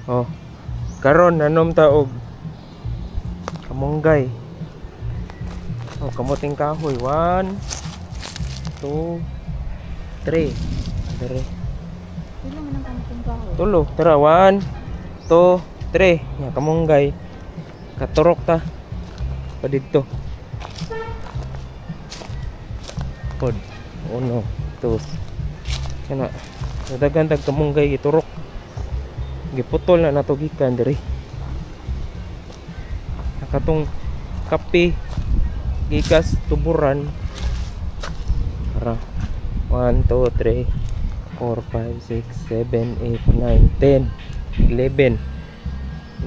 Oh. Karon nanom ta og kamunggay. Oh, kamuting kahoy. 1 2 3. Dere. Pila man ang kamuting kahoy? Tulo. Tara, 1 2 3. Nya kamunggay. Katurok ta. Pa didto. Pod. Uno, dos. Kana. Daghan tag kamunggay giturok. Giputol na nato gikan diri. Katong kape gikas tuburan. Tara. 1 2 3 4 5 6 7 8 9 10 11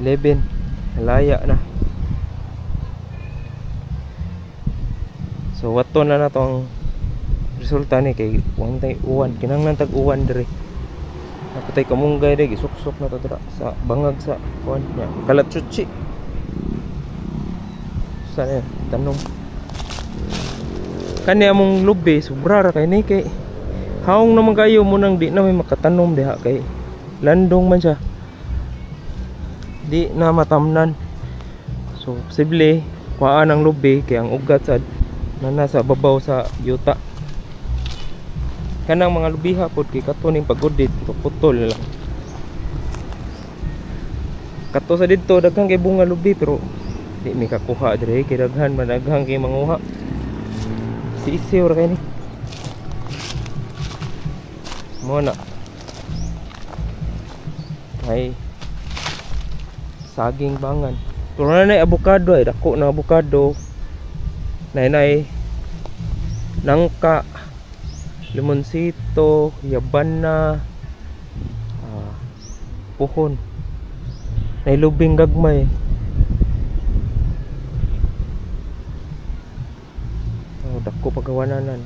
11. Laya na. So wato na nato ang resulta ni kay uwan tay uwan, kinahanglan tag uwan diri. Napatay kamunggay diri, gisuksok na to dira sa bangag sa kuan nya kalatsuchi. Sa na tanom. Kani among lubi sobra ra kay ni kay haong naman kayo mo nang di na may makatanom diha kay landong man siya. Di na matamnan. So posible kuhaan ang lubi kay ang ugat sad na nasa babaw sa yuta. Kanang mga lubiha pod kay kato ning pagudit putol lang. Kato sa didto daghan kay bunga lubi pero di mi kakuha dire kay daghan man daghan kay manguha. Sisiw ra kay ni. Mo na. Ay saging bangan. Pero na nay abukado ay dako na abukado. Nay nangka, limonsito, yabana, puhon. Nay lubing gagmay. Oh, dako pagawananan.